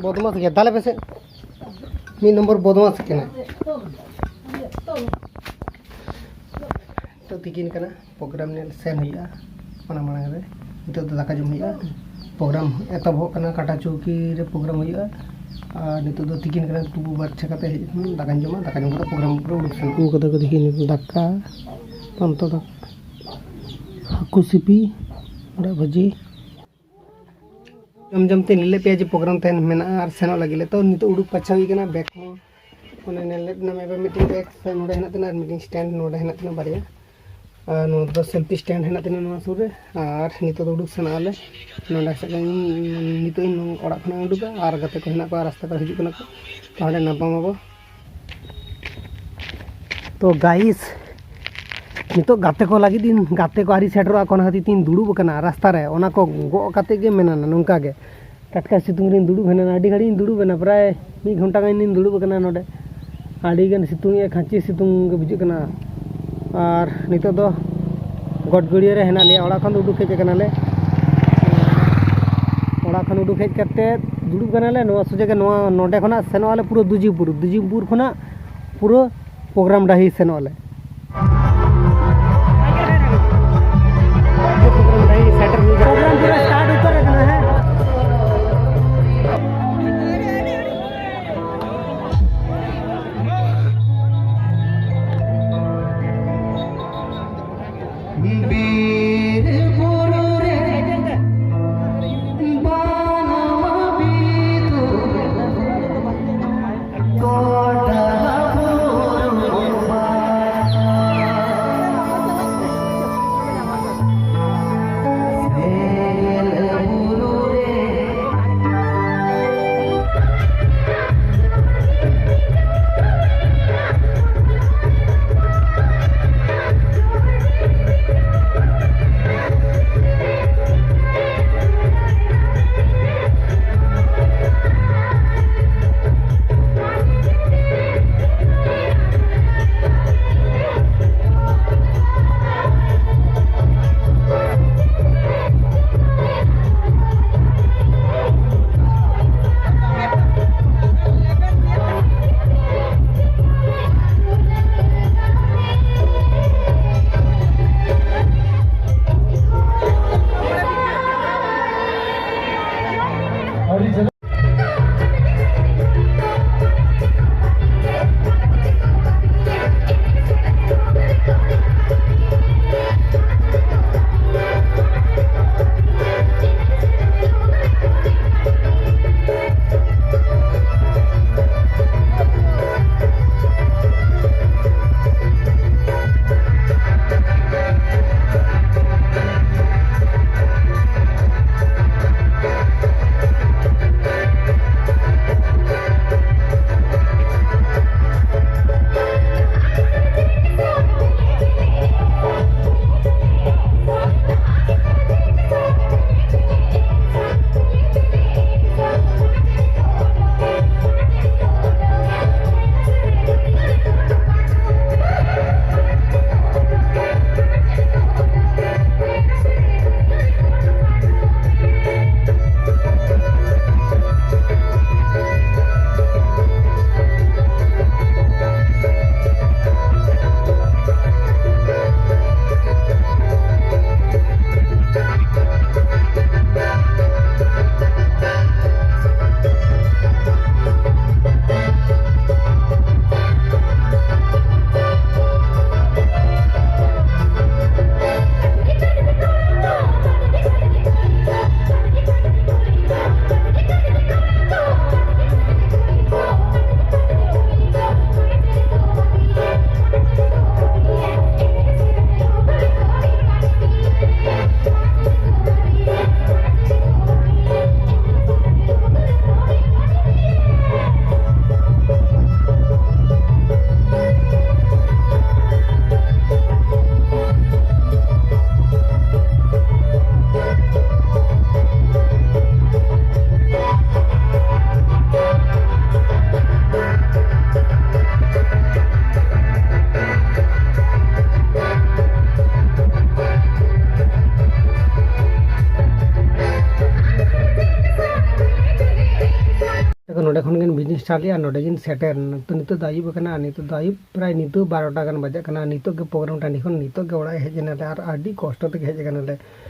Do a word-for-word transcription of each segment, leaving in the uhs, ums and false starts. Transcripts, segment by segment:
ᱵᱚᱫᱢᱟᱥ ᱜᱮᱭᱟ, ᱫᱟᱞᱮ ᱯᱮᱥᱮ᱾ ᱢᱤᱫ ᱱᱚᱢᱵᱚᱨ ᱵᱚᱫᱢᱟᱥ ᱠᱟᱱᱟ᱾ ᱛᱚ ᱛᱤᱠᱤᱱ ᱠᱟᱱᱟ, ᱯᱨᱳᱜᱨᱟᱢ ᱧᱮᱞ ᱥᱮᱱ ᱦᱩᱭᱩᱜᱼᱟ᱾ ᱚᱱᱟ ᱢᱟᱲᱟᱝ ᱨᱮ ᱱᱤᱛᱚᱜ ᱫᱚ ᱫᱟᱠᱟ ᱡᱚᱢ ᱦᱩᱭᱩᱜᱼᱟ᱾ ᱯᱨᱳᱜᱨᱟᱢ ᱮᱛᱚᱦᱚᱵᱚᱜ ᱠᱟᱱᱟ, ᱠᱟᱴᱟ ᱪᱩᱣᱠᱤ ᱨᱮ ᱯᱨᱳᱜᱨᱟᱢ ᱦᱩᱭᱩᱜᱼᱟ᱾ ᱟᱨ ᱱᱤᱛᱚᱜ ᱫᱚ ᱛᱤᱠᱤᱱ ᱠᱟᱱᱟ, ᱛᱩᱯᱩ ᱯᱷᱟᱨᱪᱟ ᱠᱟᱛᱮ ᱦᱮᱡ ᱠᱟᱛᱮ ᱫᱟᱠᱟᱧ ᱡᱚᱢᱟ, ᱫᱟᱠᱟ ᱡᱚᱢ ᱠᱟᱛᱮ ᱯᱨᱳᱜᱨᱟᱢ ᱯᱩᱨᱟᱹ ᱩᱰᱩᱠ ᱥᱮᱱᱚᱜᱼᱟ᱾ ᱩᱱᱠᱩ ᱫᱚᱠᱚ ᱛᱤᱠᱤᱱ ᱫᱟᱠᱟ, ᱯᱟᱱᱛᱚ ᱫᱟᱠᱟ, ᱦᱟᱹᱠᱩ ᱥᱤᱯᱤ, ᱟᱲᱟᱜ ᱵᱷᱟᱹᱡᱤ᱾ ᱡᱚᱢ ᱡᱚᱢ ᱛᱮᱧ ᱞᱟᱹᱭ ᱞᱮᱫ ᱯᱮᱭᱟ ᱡᱮ ᱯᱨᱳᱜᱨᱟᱢ ᱛᱟᱦᱮᱱ ᱢᱮᱱᱟᱜᱼᱟ ᱟᱨ ᱥᱮᱱᱚᱜ ᱞᱟᱹᱜᱤᱫ ᱞᱮ᱾ ᱛᱚ ᱱᱤᱛᱚᱜ ᱩᱰᱩᱠ ᱯᱟᱪᱷᱟ ᱦᱩᱭ ᱠᱟᱱᱟ, ᱵᱮᱜᱽ ᱦᱚᱸ ᱚᱱᱮ ᱧᱮᱞ ᱞᱮᱫ ᱱᱟ ᱢᱤᱫᱴᱮᱱ ᱵᱮᱜᱽ ᱱᱚᱰᱮ ᱦᱮᱱᱟᱜ ᱛᱤᱧᱟ ᱟᱨ ᱢᱤᱫᱴᱮᱱ ᱥᱴᱮᱱᱰ ᱱᱚᱰᱮ ᱦᱮᱱᱟᱜ ᱛᱤᱧᱟ ᱵᱟᱨᱭᱟ᱾ ᱟᱨ ᱱᱚᱣᱟ ᱫᱚ ᱥᱮᱞᱯᱷᱤ ᱥᱴᱮᱱᱰ ᱦᱮᱱᱟᱜ ᱛᱤᱧᱟ ᱱᱚᱣᱟ ᱥᱩᱨ ᱨᱮ᱾ ᱟᱨ ᱱᱤᱛᱚᱜ ᱫᱚ ᱩᱰᱩᱠ ᱥᱮᱱᱚᱜ ᱟᱞᱮ᱾ ᱱᱚᱰᱮ ᱥᱮᱫ ᱤᱧ ᱱᱤᱛᱚᱜ ᱤᱧ ᱚᱲᱟᱜ ᱠᱷᱚᱱᱟᱜ ᱤᱧ ᱩᱰᱩᱠᱟ ᱟᱨ ᱜᱟᱛᱮ ᱠᱚ ᱦᱮᱱᱟᱜ ᱠᱚᱣᱟ ᱨᱟᱥᱛᱟ ᱠᱚᱨᱮ ᱦᱤᱡᱩᱜ ᱠᱟᱱᱟ ᱠᱚ, ᱛᱟᱦᱚᱞᱮ ᱧᱟᱯᱟᱢ ᱟᱵᱚ᱾ ᱛᱚ ᱜᱟᱭᱤᱥ, ᱱᱤᱛᱚᱜ ᱜᱟᱛᱮ ᱠᱚ ᱞᱟᱹᱜᱤᱫ ᱤᱧ, ᱜᱟᱛᱮ ᱠᱚ ᱟᱹᱣᱨᱤ ᱥᱮᱴᱮᱨᱚᱜᱼᱟ, ᱚᱱᱟ ᱠᱷᱟᱹᱛᱤᱨ ᱛᱤᱧ ᱫᱩᱲᱩᱵ ᱟᱠᱟᱱᱟ ᱨᱟᱥᱛᱟ ᱨᱮ᱾ ᱚᱱᱟ ᱠᱚ ᱜᱚᱜ ᱠᱟᱛᱮ ᱜᱮ ᱢᱮᱱᱟᱜᱼᱟ ᱱᱚᱝᱠᱟ ᱜᱮ᱾ ᱴᱟᱴᱠᱟ ᱥᱤᱛᱩᱝ ᱨᱤᱧ ᱫᱩᱲᱩᱵ ᱮᱱᱟ, ᱟᱹᱰᱤ ᱜᱷᱟᱹᱲᱤᱡ ᱤᱧ ᱫᱩᱲᱩᱵ ᱮᱱᱟ, ᱯᱨᱟᱭ ᱢᱤᱫ ᱜᱷᱚᱱᱴᱟ ᱜᱟᱱ ᱤᱧ ᱫᱩᱲᱩᱵ ᱟᱠᱟᱱᱟ ᱱᱚᱰᱮ᱾ ᱟᱹᱰᱤ ᱜᱟᱱ ᱥᱤᱛᱩᱝ ᱮᱫᱼᱟ, ᱠᱷᱟᱹᱪᱤ ᱥᱤᱛᱩᱝ ᱜᱮ ᱵᱩᱡᱷᱟᱹᱜ ᱠᱟᱱᱟ᱾ ᱟᱨ ᱱᱤᱛᱚᱜ ᱫᱚ ᱜᱚᱴ ᱜᱟᱹᱲᱭᱟᱹ ᱨᱮ ᱦᱮᱱᱟᱜ ᱞᱮᱭᱟ, ᱚᱲᱟᱜ ᱠᱷᱚᱱ ᱫᱚ ᱩᱰᱩᱠ ᱦᱮᱡ ᱟᱠᱟᱱᱟᱞᱮ᱾ ᱚᱲᱟᱜ ᱠᱷᱚᱱ ᱩᱰᱩᱠ ᱦᱮᱡ ᱠᱟᱛᱮ ᱫᱩᱲᱩᱵ ᱠᱟᱱᱟᱞᱮ ᱱᱚᱣᱟ ᱥᱚᱡᱷᱮ ᱜᱮ, ᱱᱚᱣᱟ ᱱᱚᱰᱮ ᱠᱷᱚᱱᱟᱜ ᱥᱮᱱᱚᱜ ᱟᱞᱮ ᱯᱩᱨᱟᱹ ᱫᱩᱡᱤᱯᱩᱨ, ᱫᱩᱡᱤᱯᱩᱨ ᱠᱷᱚᱱᱟᱜ ᱯᱩᱨᱟᱹ ᱯᱨᱳᱜᱨᱟᱢ ᱰᱟᱹᱦᱤ ᱥᱮᱱᱚᱜ ᱟᱞᱮ᱾ ᱯᱨᱳᱜᱨᱟᱢ ᱰᱟᱹᱦᱤ ᱥᱮᱴᱮᱨ ᱦᱩᱭ ᱠᱟᱱᱟ᱾ ᱯᱨᱳᱜᱨᱟᱢ ᱯᱩᱨᱟᱹ ᱥᱴᱟᱨᱴ ᱩᱛᱟᱹᱨ ᱟᱠᱟᱱᱟ, ᱦᱮᱸ᱾ ᱵᱤᱨ ᱵᱩᱨᱩ ᱨᱮ ᱵᱟᱱᱟᱢ ᱵᱤᱫᱩ ᱜᱚᱰᱟ ᱵᱩᱨᱩ ᱵᱟᱱᱟᱢ ᱱᱚᱰᱮ ᱠᱷᱚᱱ ᱜᱮ ᱵᱤᱡᱽᱱᱮᱥ ᱥᱴᱟᱨᱴ ᱞᱮᱜᱼᱟ, ᱱᱚᱰᱮ ᱜᱤᱧ ᱥᱮᱴᱮᱨ ᱮᱱᱟ᱾ ᱛᱚ, ᱱᱤᱛᱚᱜ ᱫᱚ ᱟᱹᱭᱩᱵ ᱟᱠᱟᱱᱟ, ᱱᱤᱛᱚᱜ ᱫᱚ ᱟᱹᱭᱩᱵ ᱯᱨᱟᱭ ᱱᱤᱛᱚᱜ ᱵᱟᱨᱚᱴᱟ ᱜᱟᱱ ᱵᱟᱡᱟᱜ ᱠᱟᱱᱟ᱾ ᱱᱤᱛᱚᱜ ᱜᱮ ᱯᱨᱳᱜᱨᱟᱢ ᱴᱟᱺᱰᱤ ᱠᱷᱚᱱ ᱱᱤᱛᱚᱜ ᱜᱮ ᱚᱲᱟᱜ ᱦᱮᱡ ᱮᱱᱟᱞᱮ, ᱟᱨ ᱟᱹᱰᱤ ᱠᱚᱥᱴᱚ ᱛᱮᱜᱮ ᱦᱮᱡ ᱟᱠᱟᱱᱟᱞᱮ᱾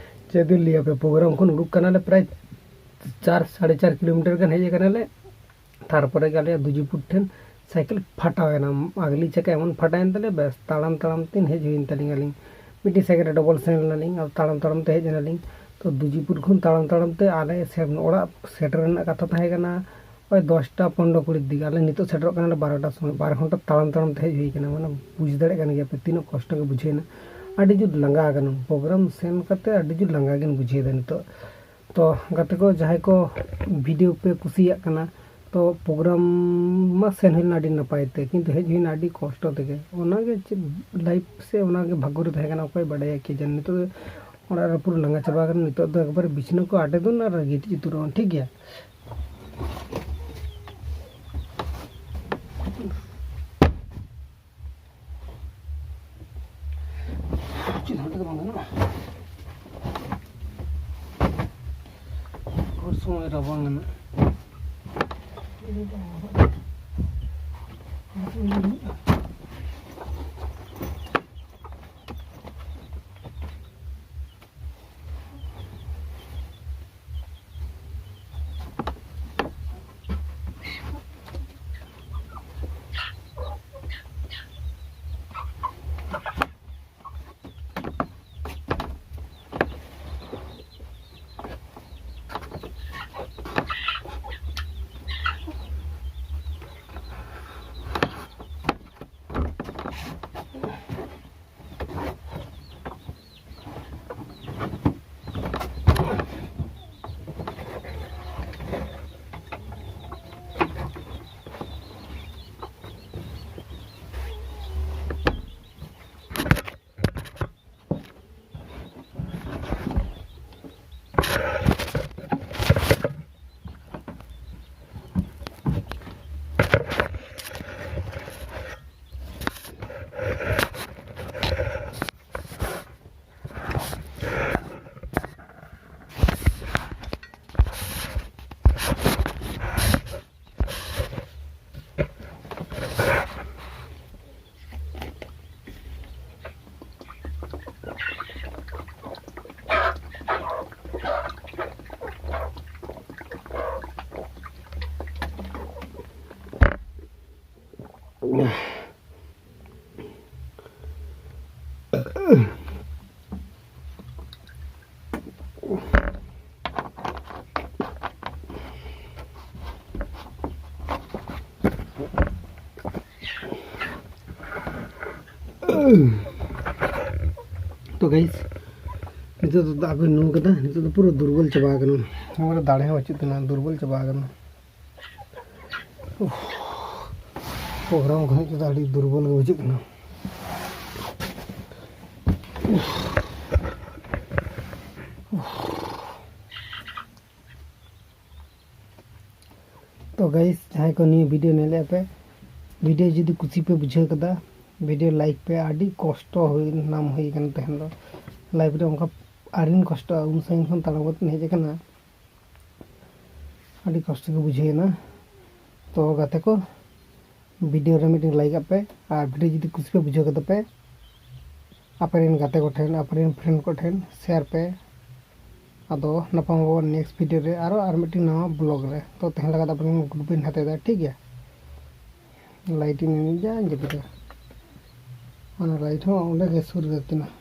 ᱪᱮᱫ ᱤᱧ ᱞᱟᱹᱭ ᱟᱯᱮ, ᱯᱨᱳᱜᱨᱟᱢ ᱠᱷᱚᱱ ᱩᱰᱩᱠ ᱠᱟᱱᱟᱞᱮ ᱯᱨᱟᱭ ᱪᱟᱨ ᱥᱟᱲᱮ ᱪᱟᱨ ᱠᱤᱞᱳᱢᱤᱴᱟᱨ ᱜᱟᱱ ᱦᱮᱡ ᱟᱠᱟᱱᱟᱞᱮ᱾ ᱛᱟᱨᱯᱚᱨᱮ ᱜᱮ ᱟᱞᱮᱭᱟᱜ ᱫᱩᱡᱤᱯᱩᱨ ᱴᱷᱮᱱ ᱥᱟᱭᱠᱮᱞ ᱯᱷᱟᱴᱟᱣ ᱮᱱᱟ, ᱟᱜᱽᱞᱤ ᱪᱟᱠᱟ ᱮᱢᱚᱱ ᱯᱷᱟᱴᱟᱣᱮᱱ ᱛᱟᱞᱮᱭᱟ, ᱵᱮᱥ ᱛᱟᱲᱟᱢ ᱛᱟᱲᱟᱢ ᱛᱮ ᱦᱮᱡ ᱦᱩᱭᱮᱱ ᱛᱟᱹᱞᱤᱧᱟ᱾ ᱟᱹᱞᱤᱧ ᱢᱤᱫᱴᱤᱡ ᱥᱟᱭᱠᱮᱞ ᱨᱮ ᱰᱚᱵᱚᱞ ᱥᱮᱱ ᱞᱮᱱᱟᱞᱤᱧ ᱟᱨ ᱛᱟᱲᱟᱢ ᱛᱟᱲᱟᱢ ᱛᱮ ᱦᱮᱡ ᱮᱱᱟᱞᱤᱧ᱾ ᱛᱚ ᱫᱩᱡᱤᱯᱩᱨ ᱠᱷᱚᱱ ᱛᱟᱲᱟᱢ ᱛᱟᱲᱟᱢ ᱛᱮ ᱟᱞᱮ ᱥᱮ-, ᱚᱲᱟᱜ ᱥᱮᱴᱮᱨ ᱨᱮᱱᱟᱜ ᱠᱟᱛᱷᱟ ᱛᱟᱦᱮᱸ ᱠᱟᱱᱟ ᱳᱭ ᱫᱚᱥᱴᱟ ᱯᱚᱱᱨᱚ ᱠᱩᱲᱤ ᱫᱤᱠᱮ᱾ ᱟᱞᱮ ᱱᱤᱛᱚᱜ ᱥᱮᱴᱮᱨᱚᱜ ᱠᱟᱱᱟᱞᱮ ᱵᱟᱨᱚᱴᱟ ᱥᱚᱢᱚᱭ, ᱵᱟᱨ ᱜᱷᱚᱱᱴᱟ ᱛᱟᱲᱟᱢ ᱛᱟᱲᱟᱢ ᱛᱮ ᱦᱮᱡ ᱦᱩᱭ ᱠᱟᱱᱟ᱾ ᱢᱟᱱᱮ ᱵᱩᱡᱽ ᱫᱟᱲᱮᱭᱟᱜ ᱠᱟᱱ ᱜᱮᱭᱟ ᱯᱮ ᱛᱤᱱᱟᱹᱜ ᱠᱚᱥᱴᱚ ᱜᱮ ᱵᱩᱡᱷᱟᱹᱣᱮᱱᱟ᱾ ᱟᱹᱰᱤ ᱡᱳᱨ ᱞᱟᱸᱜᱟ ᱟᱠᱟᱱᱟ, ᱯᱨᱳᱜᱨᱟᱢ ᱥᱮᱱ ᱠᱟᱛᱮ ᱟᱹᱰᱤ ᱡᱳᱨ ᱞᱟᱸᱜᱟ ᱜᱮᱧ ᱵᱩᱡᱷᱟᱹᱣᱮᱫᱟ ᱱᱤᱛᱚᱜ᱾ ᱛᱚ ᱜᱟᱛᱮ ᱠᱚ, ᱡᱟᱦᱟᱸᱭ ᱠᱚ ᱵᱷᱤᱰᱤᱭᱳ ᱯᱮ ᱠᱩᱥᱤᱭᱟᱜ ᱠᱟᱱᱟ, ᱛᱚ ᱯᱨᱳᱜᱨᱟᱢ ᱢᱟ ᱥᱮᱱ ᱦᱩᱭ ᱞᱮᱱᱟ ᱟᱹᱰᱤ ᱱᱟᱯᱟᱭ ᱛᱮ, ᱠᱤᱱᱛᱩ ᱦᱮᱡ ᱦᱩᱭᱱᱟ ᱟᱹᱰᱤ ᱠᱚᱥᱴᱚ ᱛᱮᱜᱮ᱾ ᱚᱱᱟᱜᱮ ᱪᱮᱫ ᱞᱟᱭᱤᱯᱷ ᱥᱮ ᱚᱱᱟᱜᱮ ᱵᱷᱟᱜᱽᱜᱚ ᱨᱮ ᱛᱟᱦᱮᱸ ᱠᱟᱱᱟ, ᱚᱠᱚᱭ ᱵᱟᱰᱟᱭᱟ ᱠᱤ ᱡᱟᱱᱮ᱾ ᱱᱤᱛᱚᱜ ᱫᱚ ᱚᱲᱟᱜ ᱨᱮ ᱯᱩᱨᱟᱹ ᱞᱟᱸᱜᱟ ᱪᱟᱵᱟ ᱟᱠᱟᱱᱟ, ᱱᱤᱛᱚᱜ ᱫᱚ ᱮᱠᱵᱟᱨᱮ ᱵᱤᱪᱷᱱᱟᱹ ᱠᱚ ᱟᱴᱮᱫ ᱟᱨ ᱜᱤᱛᱤᱡ ᱩᱛᱟᱹᱨᱚᱜᱼᱟ, ᱴᱷᱤᱠ ᱜᱮᱭᱟ᱾ ᱪᱮᱫ ᱦᱚᱸ ᱚᱸᱰᱮ ᱫᱚ ᱵᱟᱝ ᱜᱟᱱᱚᱜᱼᱟ᱾ ᱦᱚᱨ ᱥᱚᱢᱚᱭ ᱨᱟᱵᱟᱝ ᱜᱟᱱᱚᱜᱼᱟ᱾ ᱛᱚ ᱜᱟᱭᱤᱥ, ᱱᱤᱛᱚᱜ ᱫᱚ ᱫᱟᱜ ᱠᱚᱧ ᱧᱩ ᱠᱟᱫᱟ᱾ ᱱᱤᱛᱚᱜ ᱫᱚ ᱯᱩᱨᱟᱹ ᱫᱩᱨᱵᱚᱞ ᱪᱟᱵᱟ ᱟᱠᱟᱱᱟ᱾ ᱱᱚᱣᱟ ᱨᱮ ᱫᱟᱲᱮ ᱦᱚᱸ ᱵᱟᱹᱪᱩᱜ ᱛᱤᱧᱟ, ᱫᱩᱨᱵᱚᱞ ᱪᱟᱵᱟ ᱟᱠᱟᱱᱟ᱾ ᱩᱯᱷ, ᱯᱨᱳᱜᱨᱟᱢ ᱠᱷᱚᱱ ᱛᱮᱫᱚ ᱟᱹᱰᱤ ᱫᱩᱨᱵᱚᱞ ᱜᱮ ᱵᱩᱡᱷᱟᱹᱜ ᱠᱟᱱᱟ᱾ ᱛᱚ ᱜᱟᱭᱤᱥ, ᱡᱟᱦᱟᱸᱭ ᱠᱚ ᱱᱤᱭᱟᱹ ᱵᱷᱤᱰᱤᱭᱳ ᱧᱮᱞᱮᱫᱼᱟ ᱯᱮ, ᱵᱷᱤᱰᱤᱭᱳ ᱡᱩᱫᱤ ᱠᱩᱥᱤ ᱯᱮ ᱵᱩᱡᱷᱟᱹᱣ ᱠᱟᱫᱟ, ᱵᱷᱤᱰᱤᱭᱳ ᱞᱟᱭᱤᱠ ᱯᱮ᱾ ᱟᱹᱰᱤ ᱠᱚᱥᱴᱚ ᱦᱩᱭ ᱱᱟᱢ ᱦᱩᱭ ᱠᱟᱱᱟ ᱛᱟᱦᱮᱸᱱ ᱫᱚ᱾ ᱞᱟᱭᱤᱯᱷ ᱨᱮ ᱚᱱᱠᱟ ᱟᱹᱣᱨᱤᱧ ᱠᱚᱥᱴᱚᱜᱼᱟ, ᱩᱱ ᱥᱟᱺᱜᱤᱧ ᱠᱷᱚᱱ ᱛᱟᱲᱟᱢ ᱠᱟᱛᱮᱧ ᱦᱮᱡ ᱟᱠᱟᱱᱟ᱾ ᱟᱹᱰᱤ ᱠᱚᱥᱴᱚ ᱜᱮ ᱵᱩᱡᱷᱟᱹᱣ ᱮᱱᱟ᱾ ᱛᱚ ᱜᱟᱛᱮ ᱠᱚ, ᱵᱷᱤᱰᱤᱭᱳ ᱨᱮ ᱢᱤᱫᱴᱮᱱ ᱞᱟᱭᱤᱠ ᱟᱜ ᱯᱮ, ᱟᱨ ᱵᱷᱤᱰᱤᱭᱳ ᱡᱩᱫᱤ ᱠᱩᱥᱤ ᱯᱮ ᱵᱩᱡᱷᱟᱹᱣ ᱠᱟᱫᱟ ᱯᱮ, ᱟᱯᱮ ᱨᱮᱱ ᱜᱟᱛᱮ ᱠᱚᱴᱷᱮᱱ, ᱟᱯᱮ ᱨᱮᱱ ᱯᱷᱨᱮᱱᱰ ᱠᱚᱴᱷᱮᱱ ᱥᱮᱭᱟᱨ ᱯᱮ᱾ ᱟᱫᱚ ᱧᱟᱯᱟᱢ ᱟᱵᱚᱱ ᱱᱮᱠᱥᱴ ᱵᱷᱤᱰᱤᱭᱳ ᱨᱮ, ᱟᱨᱚ ᱟᱨ ᱢᱤᱫᱴᱮᱱ ᱱᱟᱣᱟ ᱵᱞᱚᱜ ᱨᱮ᱾ ᱛᱚ ᱛᱮᱦᱮᱧ ᱞᱟᱜᱟᱫ ᱟᱯᱮ ᱴᱷᱮᱱ ᱜᱩᱰ ᱵᱟᱭ ᱤᱧ ᱦᱟᱛᱟᱣ ᱮᱫᱟ, ᱴᱷᱤᱠ ᱜᱮᱭᱟ? ᱞᱟᱭᱤᱴ ᱤᱧ ᱡᱟ ᱡᱟᱹᱯᱤᱫᱟ, ᱚᱱᱟ ᱞᱟᱭᱤᱴ ᱦᱚᱸ ᱚᱸᱰᱮ ᱜᱮ ᱥᱩᱨ ᱨᱮ ᱛᱤᱱᱟᱹᱜ